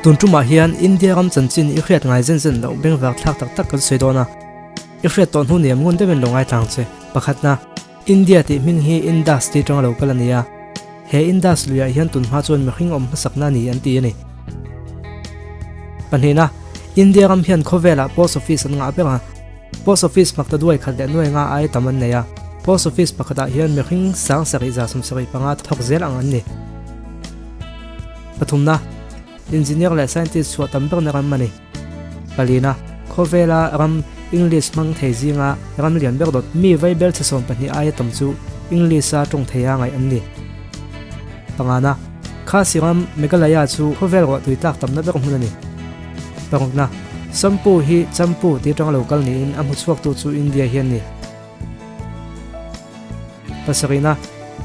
Tun tumah hian India ram chanchin i hriat ngai zen zen loh bengvar thlak tak tak kan sawi dawn a. I hriat tawh hnu niam ngun deuhin lo ngaithla ang che. Pakhatna, India tih hming hi Indus tih atanga lo kal a ni a. He Indus luiah hian tun hma chuan mihring awm hmasakna a ni an ti a ni. Pahnihna, India ram hian khawvelah post office an ngah ber a. Post office hmakta duai khat leh nuai nga ai tam an nei a. Post office pakhatah hian mihring sang sarih za 75 thawk zel ang an ni. Pathumna, Engineer leh scientist chhuah tam berna ram a ni. Palina, Khawvela ram English hmang thei zinga ram lian ber dawt mi vaibel chhe 12 aia tam chu English-a tawng theia ngaih an ni. Pangana, Khasi ram Meghalaya chu khawvel ruahtui tlak tamna ber hmun a ni. Parukna, Sampu hi Champu tih atanga lo kal niin a hmuchhuaktu chu India hi a ni. Pasarihna,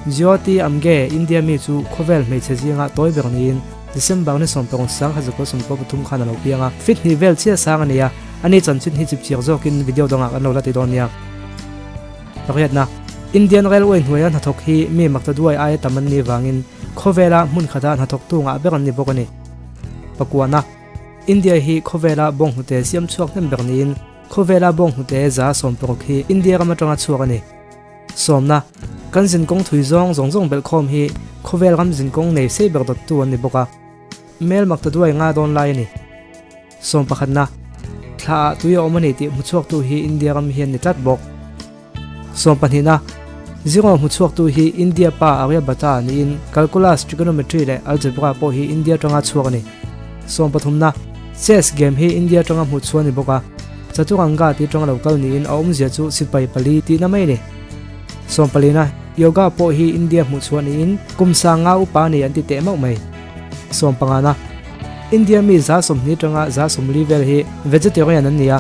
Jyoti Amge, India mi chu khawvel hmeichhe zinga tawi ber niin December ni 16 1993 khan a lo piang a, feet hnih vel chiah sang a ni a, ani chanchin hi chipchiar zawkin video dangah kan lo la ti dawn nia. Pariatna, Indian Railway hnuaia hnathawk hi mi makta duai aia tam an nih vangin khawvela hmun khata hnathawktu ngah ber an ni bawk a ni. Pakuana, India hi khawvela bawnghnute siam chhuak hnem ber niin Khawvela bawnghnute 60% hi India ram atanga chhuak a ni. Sawmna, Kan zinkawng thui zawng zawng zawng belhkhawm hi khawvel ram zinkawng nei sei ber dawttu an ni bawk a. Mel mak ta duai nga dawn lai a ni. Sawm pakhatna, Thla ah tui a awm a ni tih hmuchhuaktu hi India ram hian ni tlat bawk. Sawm pahnihna, Zero hmuchhuaktu hi India pa Aryabhata niin Calculus, Trigonometry leh Algebra pawh hi India atanga chhuak a ni. Sawm pathumna, Chess game hi India atanga hmuh chhuah a ni bawk a, Chaturanga tih atanga lo kal niin a awmzia chu sipai pali tihna mai a ni. Sawm palina, Yoga pawh hi India hmuh chhuah niin kum sanga upa a ni an ti teh mauh mai. Sawm pangana, India mi 20% atanga 40% vel hi vegetarian an ni a,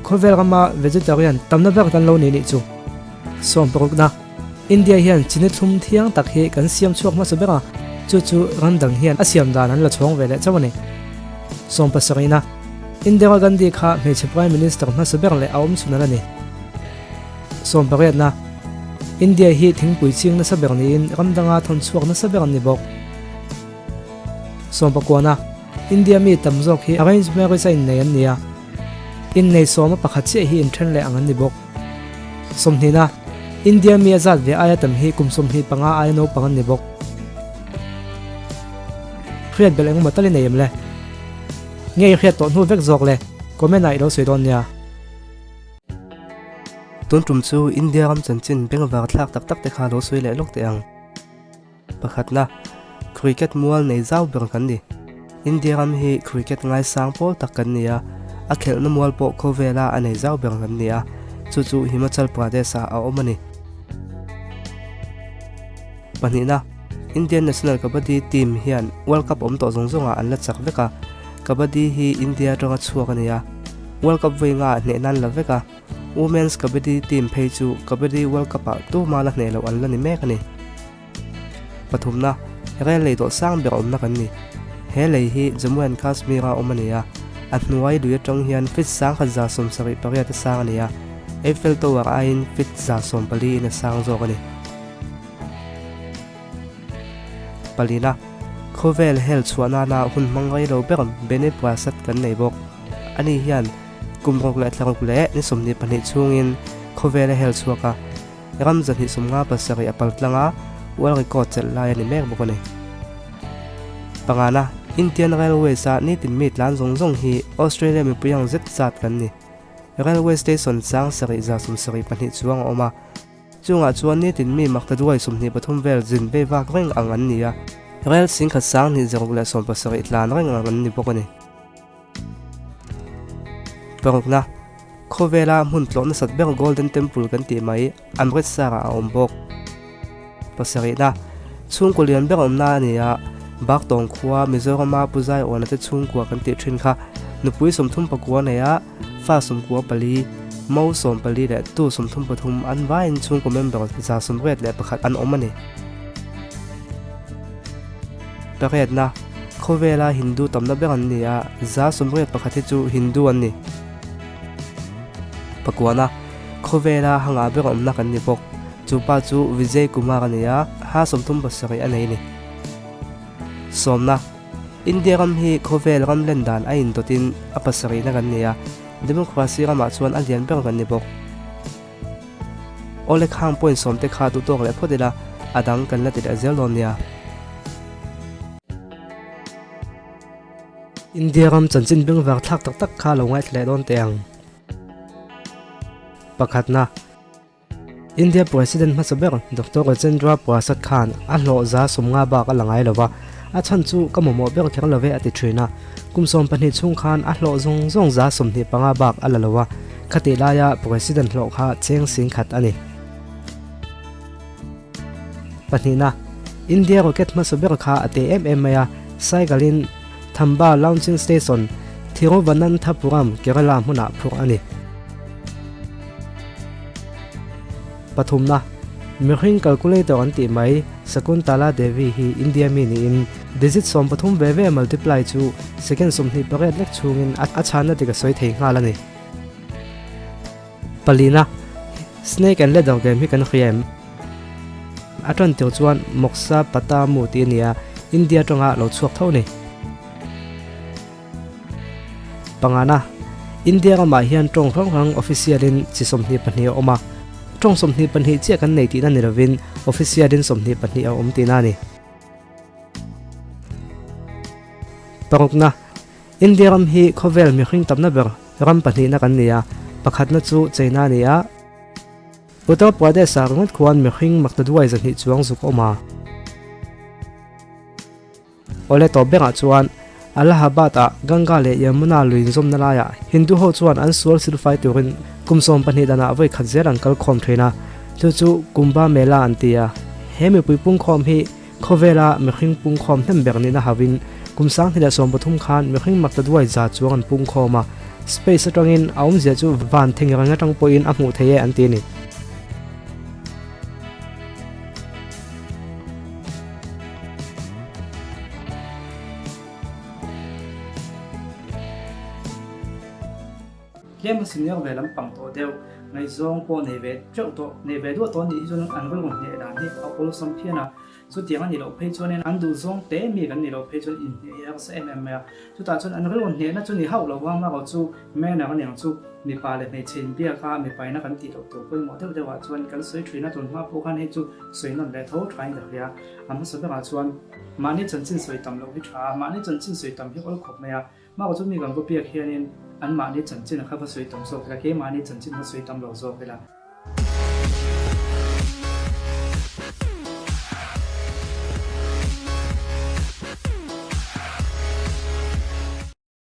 Khawvel rama vegetarian tamna ber kan lo ni nih chu. Sawmparukna, India hian chini thlum thiang tak hi kan siam chhuak hmasa ber a, chu chu ram dang hian a siam dan an la chhawng ve leh chauh a ni. Sawmpasarihna, Indira Gandhi kha hmeichhe Prime Minister hmasa ber leh a awm chhun a la ni. Sawmpariatna, India hi thingpui ching nasa ber niin ram danga thawn chhuak nasa ber an ni bawk. Sawmpakuana, India mi tam zawk hi arranged marriage a innei an ni a, innei sawma pakhat chiah hi inthen leh ang an ni bawk. Sawmhnihna, India mi a zat ve aia tam hi kum 25 aia naupang an ni bawk. Hriat belh engemaw tal i nei em le? Nge i hriat tawh hnu vek zawk le? Comment ah i lo sawi dawn nia. Tun tum chu India ram chanchin bengvar thlak tak tak te kha lo sawi leh lawk teh ang. Pakhatna, cricket mual nei zau ber kan ni. India ram hi cricket ngaisang pawl tak kan ni a, a khelhna mual pawh khawvela a nei zau ber kan ni a, chu chu Himachal Pradesh-ah a awm a ni. Pahnihna, Indian National Kabaddi team hian World Cup awm tawh zawng zawngah an la chak vek a, Kabaddi hi India atanga chhuak a ni a, World Cup vawi nga hneh nan la vek a, Women's Kabaddi team phei chu Kabaddi World Cup-ah tuma la hneh loh an la ni mek a ni. Pathumna, Rel lei dawh sang ber awmna kan ni. He lei hi Jammu and Kashmir-a awm a ni a, a hnuai lui atang hian feet 1178 a sang a ni a, Eiffel Tower aiin feet 140 in a sang zawk a ni. Palina, Khawvel hel chhuah nana hun hmang rei lo ber Beni Prasad kan nei bawk. Ani hian kum ruk leh thla ruk leh ni 22 chhungin khawvel a hel chhuak a, Ram 257 a pal tlang a, world record chelh lai a ni mek bawk a ni. Pangana, Indian Railways-a nitin mi tlan zawng zawng hi Australia mipui ang zet zat kan ni. Railway station 7172 chuang a awm a, chungah chuan nitin mi maktaduai 23 vel zin vei vak reng ang an ni a, rail 10,000 270 tlan reng ang an ni bawk a ni. Parukna, Khawvela hmun tlawh nasat ber Golden Temple kan tih mai Amritsar-ah a awm bawk. Pasarihna, Chhungkaw lian ber awmna a ni a, Baktawng khua Mizorama Pu Zaiawna te chhungkua kan tih thin kha nupui 34 nei a, fa 94, mo 14 leh tu 33 an vaiin chhungkaw member 181 an awm a ni. Pariatna, Khawvela Hindu tamna ber an ni a, 81% hi chu Hindu an ni. Pakuana, Khawvela hanga ber awmna kan ni bawk. Chu pa chu Vijay Kumar a ni a, ha 37 a nei a ni. Sawmna, India ram hi khawvel ram len dan a indawtin a pasarihna kan ni a, democracy ramah chuan a lian ber kan ni bawk. Awle khang point sawmte kha duh tawk leh phawt ila, a dang kan la ti leh zel dawn nia. India ram chanchin bengvar thlak tak tak kha lo ngaithla leh dawn teh ang. Pakhatna. India President hmasa ber Doctor Rajendra Prasad khan a hlawh za sawmnga bak a la ngai lo va, a chhan chu ka mamawh ber kher lo ve a ti thin a. Kum 12 chhung khan a hlawh zawng zawng za 25 bak a la lo a, khatih laia President hlawh kha cheng sing khat a ni. Pahnihna, India rocket hmasa ber kha a te em em mai a, cycle-in Thamba Launching Station, Thiruvananthapuram, Kerala hmunah phurh a ni. Pathumna, Mihring calculator an tih mai Sakuntala Devi hi India mi niin digit 13 ve ve multiply chu second 28 lek chhungin a chhanna dik a sawi thei nghal a ni. Palina, Snake and Ladder game hi kan hria em? A tan tir chuan Moksa Pata Mu tih a ni a, India atanga lo chhuak tho a ni. Pangana, India ramah hian tawng hrang hrang official-in chi 22 a awm a. Tawng 22 chiah kan nei tihna ni lovin official-in 22 a awm tihna a ni. Parukna, India ram hi khawvel mihring tamna ber ram pahnihna kan ni a, pakhatna chu China a ni a. Uttar Pradesh-ah ringawt khuan mihring maktaduai 200 chuang zuk a awm a. Awle tawp berah chuan Allahabad-ah Ganga leh Yamuna lui inzawmna laiah Hindu ho chuan an sual silfai turin kum 12 danah vawi khat zel an kal khawm thin a, chu chu Kumbha Mela an ti a. He mipui pungkhawm hi khawvela mihring pungkhawm hnem ber nihna hauhin kum 2013 khan mihring maktaduai za chuang an pungkhawm a, space atangin a awmzia chu van thengreng atang pawhin a hmuh theih e an ti a ni. Tlem a senior ve lampang tawh deuh, ngaihzawng pawh nei ve teuh tawh, nei ve duah tawh anih hi chuan an rilru hneh dan hi a awlsam phian a, chutiang a nih loh phei chuanin an duhzawng te mi kan nih loh phei chuan inhneh hi a harsa em em mai a, chutah chuan an rilru hnehna chu ni hauh lo va, amaherawh chu manner a niang chu mipa leh hmeichhe inbiak a, mipaina kan tih loh tur pawimawh deuh deuhah chuan kan sawi thin a, tunhma pawh khan hei chu sawi nawn leh tho thain ka hria. A hmasa berah chuan mahni chanchin sawi tam loh hi tha a, mahni chanchin sawi tam hi awl khawp mai a. Mah chu mi kan va biak hianin an mahni chanchin a kha va sawi tam zawk ila, keimahni chanchin va sawi tam lo zawk ila.